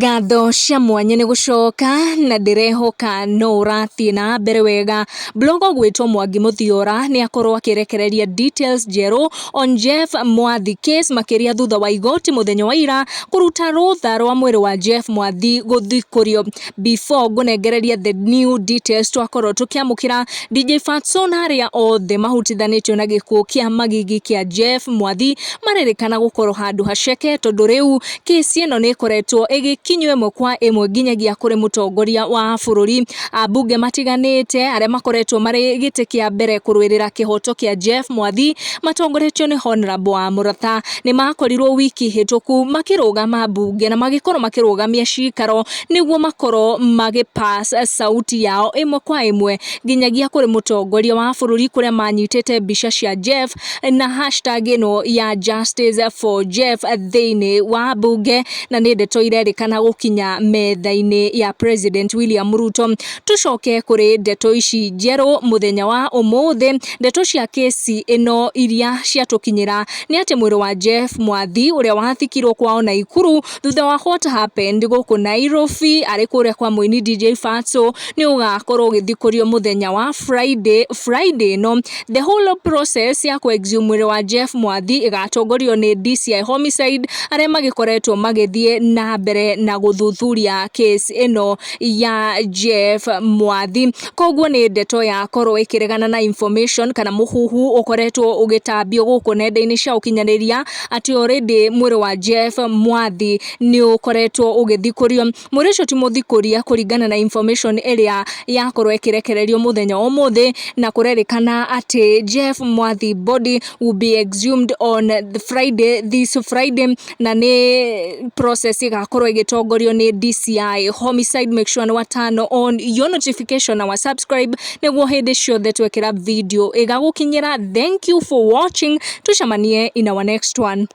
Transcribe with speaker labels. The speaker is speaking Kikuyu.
Speaker 1: Ngatho cia mwanya nĩ gũcoka na ndĩrehoka no ũrathiĩ na mbere wega. Blogger ũgwĩtwo Mwangi Mũthiora nĩ akorwo akĩrekereria details njerũ on Jeff Mwathi case, makĩria thutha wa igoti mũthenya wa ira kũruta rũtha rwa mwĩrĩ wa Jeff Mwathi gũthikũrio. Before ngũnengereria the new details twakorwo tũkĩamũkĩra, DJ Fatso na arĩa othe mahutithanĩtio na gĩkuũ kĩa magigi kĩa Jeff Mwathi marerĩkana gũkorwo handũ haceke, tondũ rĩu kesi ĩno nĩ ĩkoretwo ĩgĩkinyio ĩmwe kwa ĩmwe nginyagia kũrĩ mũtongoria wa bũrũri. Ambunge matiganĩte arĩa makoretwo marĩ gĩtĩ kĩa mbere kũrũĩrĩra kĩhoto kĩa Jeff Mwathi, matongoretio nĩ Honorable wa Mũrata, nĩ makorirwo wiki hĩtũku makĩrũgama mbunge na magĩkorwo makĩrũgamia cikaro nĩguo makorwo magĩ pass sauti yao ĩmwe kwa ĩmwe nginyagia kũrĩ mũtongoria wa bũrũri, kũrĩa manyitĩte mbica cia Jeff na hashtag ĩno ya Justice for Jeff thĩinĩ wa mbunge, na nĩ ndeto irerĩkana gũkinya metha-inĩ ya President William Ruto. Tucoke kũrĩ ndeto ici njerũ mũthenya wa ũmũthĩ. Ndeto cia kesi ĩno iria ciatũkinyĩra nĩ atĩ mwĩrĩ wa Jeff Mwathi ũrĩa wathikirwo kwao Naikuru thutha wa what happened gũkũ Nairobi arĩ kũrĩa kwa mũini DJ Fatso nĩ ũgakorwo ũgĩthikũrio mũthenya wa Friday, Friday ĩno. The whole process ya kũ exhume mwĩrĩ wa Jeff Mwathi ĩgatongorio nĩ DCI Homicide, arĩa magĩkoretwo magĩthiĩ na mbere na gũthuthuria case ĩno ya Jeff Mwathi. Koguo nĩ ndeto yakorwo ĩkĩregana na information kana mũhuhu ũkoretwo ũgĩtambio gũkũ nenda-inĩ cia ũkinyanĩria atĩ already mwĩrĩ wa Jeff Mwathi nĩ ũkoretwo ũgĩthikũrio. Mwĩrĩ ũcio ti mũthikũrie kũringana na information ĩrĩa yakorwo ĩkĩrekererio mũthenya wa ũmũthĩ, na kũrerĩkana atĩ Jeff Mwathi body will be exhumed on the Friday, this Friday, na nĩ process ĩgakorwo ĩgĩtongorio nĩ DCI Homicide. Make sure nĩ wa turn on your notification na wa subscribe nĩguo hĩndĩ ciothe twekĩra video ĩgagũkinyĩra. Thank you for watching, tucemanie in our next one.